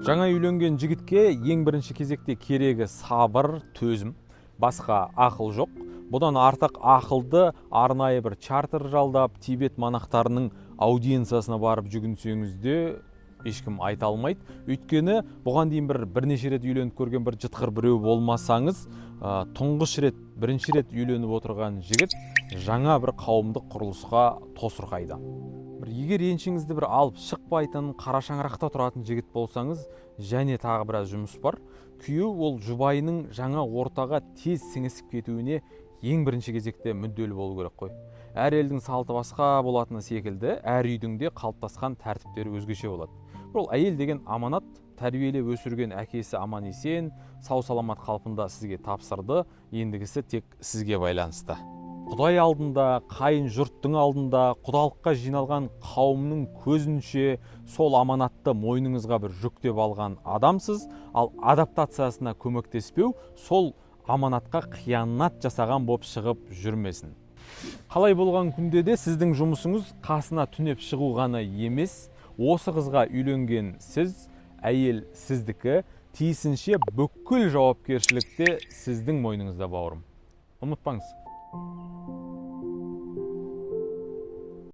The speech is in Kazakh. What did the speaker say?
Жаңа үйленген жігітке ең бірінші кезекте керегі сабыр, төзім, басқа ақыл жоқ. Бұдан артық ақылды арнайы бір чартер жалдап, Тибет монахтарының аудиенциясына барып жүгінсеңіз де, ешкім айта алмайды. Өйткені бұған дейін бірнеше рет үйленіп көрген бір жытқыр біреу болмасаңыз, тұңғыш рет, бірінші рет үйленіп отырған жігіт жаңа бір қауымдық құрылысқа тосырқайды. Бір егер еншіңізді бір алып шықпайтын, қара шаңырақта тұратын жігіт болсаңыз, және тағы біраз жұмыс бар. Күйеу ол жұбайының жаңа ортаға тез сіңісіп кетуіне ең бірінші кезекте мүдделі болу керек қой. Әр елдің салты басқа болатыны секілді, әр үйдің де қалыптасқан тәртіптері өзгеше болады. Ол әйел деген аманат, тәрбиелеп өсірген әкесі аман есен, сау саламат қалпында сізге тапсырды, ендігісі тек сізге байланысты. Құдай алдында, қайын жұрттың алдында, құдалыққа жиналған қауымның көзінше сол аманатты мойныңызға бір жүктеп алған адамсыз. Ал адаптациясына көмектеспеу сол аманатқа қиянат жасаған боп шығып жүрмесін. Қалай болған күнде де сіздің жұмысыңыз қасына түнеп шығу ғана емес. Осы қызға үйленген сіз, әйел сіздікі, тиісінше бүкіл жауапкершілік те сіздің мойныңызда, бауырым, ұмытпаңыз.